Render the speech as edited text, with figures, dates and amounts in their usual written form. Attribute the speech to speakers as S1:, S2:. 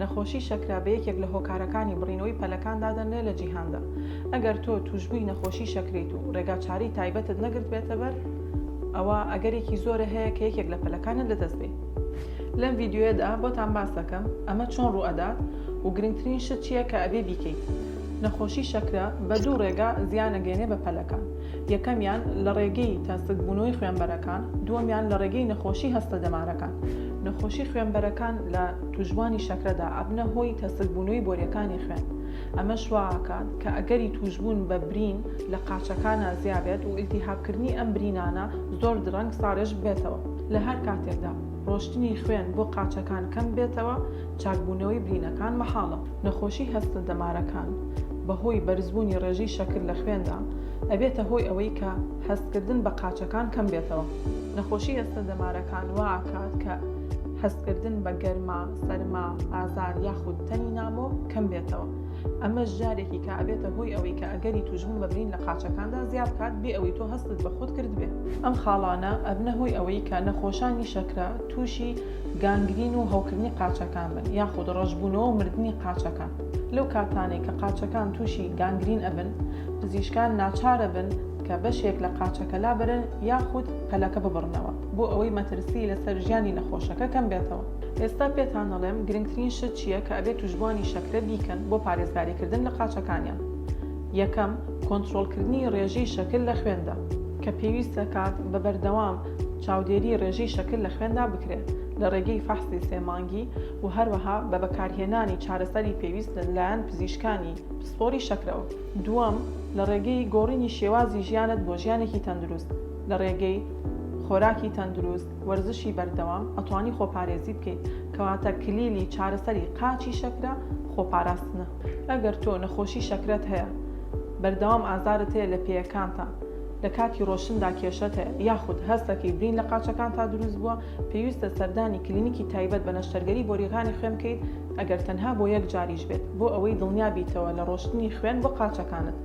S1: نەخۆشی شەکرە بە یەکێک لە هۆکارەکانی بڕینەوەی پەلەکان دادەنرێت لە جیهاندا. ئەگەر تۆ تووشبووی نەخۆشی شەکرەیت و ڕێگاچارەی تایبەتت نەگرتبێتە بەر، ئەوا ئەگەرێکی زۆرە هەیە کە یەکێک لە پەلەکانت لەدەست بەیت. لەم ڤیدیۆیەدا بۆتان باس دەکەم ئەمە چۆن ڕووئەدات و گرنگترین شت چییە کە ئەبێ بیکەیت. نەخۆشی شەکرە بە دوو ڕێگا زیان ئەگەیەنێ بە پەلەکان، یەکەمیان لە ڕێگەی تەسکبوونەوەی خوێنبەرەکان، دووەمیان لە ڕێگەی نەخۆشی هەستە دەمارەکان. نەخۆشی خوێنبەرەکان لە تووشبووانی شەکرەدا ئەبنە هۆی تەسکبوونەوەی بۆریەکانی خوێن، ئەمەش وا ئەکات کە ئەگەری تووشبوون بە برین لە قاچەکانا زیابێت و ئیلتیهابکردنی ئەم برینانە زۆر درەنگ ساڕێژ ببێتەوە. لە هەر کاتێکدا ڕۆشتنی خوێن بۆ قاچەکان کەم بێتەوە، چاکبوونەوەی برینەکان مەحاڵە. نەخۆشی هەستە دەمارەکان بەهۆی بەرزبوونی ڕێژەی شەکر لە خوێندا ئەبێتە هۆی ئەوەی کە هەستکردن بە قاچەکان کەم بێتەوە. نەخۆشی هەستە دەمارەکان وا ئەکات کە هەستکردن بە گەرما، سەرما، ئازار یاخود تەنی نامۆ کەم بێتەوە. ئەمەش جارێکی کە ئەبێتە هۆی ئەوەی کە ئەگەری تووشبوون بە برین لە قاچەکاندا زیاد بکات بێ ئەوەی تۆ هەستت بە خۆت کردبێ. ئەم خاڵانە ئەبنە هۆی ئەوەی کە نەخۆشانی شەکرە تووشی گانگرین و هەوکردنی قاچەکان بن یاخود ڕەشبوونەوە و مردنی قاچەکان. لەو کاتانەی کە قاچەکان تووشی گانگرین ئەبن، پزیشکان ناچارەبن کە بەشێک لە قاچەکە لابەرن یاخود پەلەکە ببڕنەوە بۆ ئەوەی مەترسی لەسەر ژیانی نەخۆشەکە کەم بێتەوە. ئێستا پێتان ئەڵێم گرنگترین شت چییە کە ئەبێت تووشبووانی شەکرە بیکەن بۆ پارێزگاریکردن لە قاچەکانیان. یەکەم، کۆنترۆڵکردنی ڕێژەی شەکر لە خوێندا، کە پێویست دەکات بە بەردەوام چاودێری ڕێژەی شەکر لە خوێندا بکرێت لە ڕێگەی فەحسی سێ مانگی و هەروەها بە بەکارهێنانی چارەسەری پێویست لە لایەن پزیشکانی پسپۆری شەکرەوە. دووەم، لە ڕێگەی گۆڕینی شێوازی ژیانت بۆ ژیانێکی تەندروست، لە ڕێگەی خۆراکی تەندروست، وەرزشی بەردەوام ئەتوانی خۆپارێزی بکەیت، کەواتە کلیلی چارەسەری قاچی شەکرە خۆپاراستنە. ئەگەر تۆ نەخۆشی شەکرەت هەیە، بەردەوام ئازارت هەیە لە پێیەکانتا، لە کاتی ڕۆشتندا کێشەت هەیە یاخود هەست دەکەی برین لە قاچەکانتا دروست بووە، پێویستە سەردانی کلینیکی تایبەت بە نەشتەرگەری بۆرییەکانی خوێن بکەیت ئەگەر تەنها بۆ یەک جاریش بێت بۆ ئەوەی دڵنیا بیتەوە لە ڕۆشتنی خوێن بۆ قاچەکانت.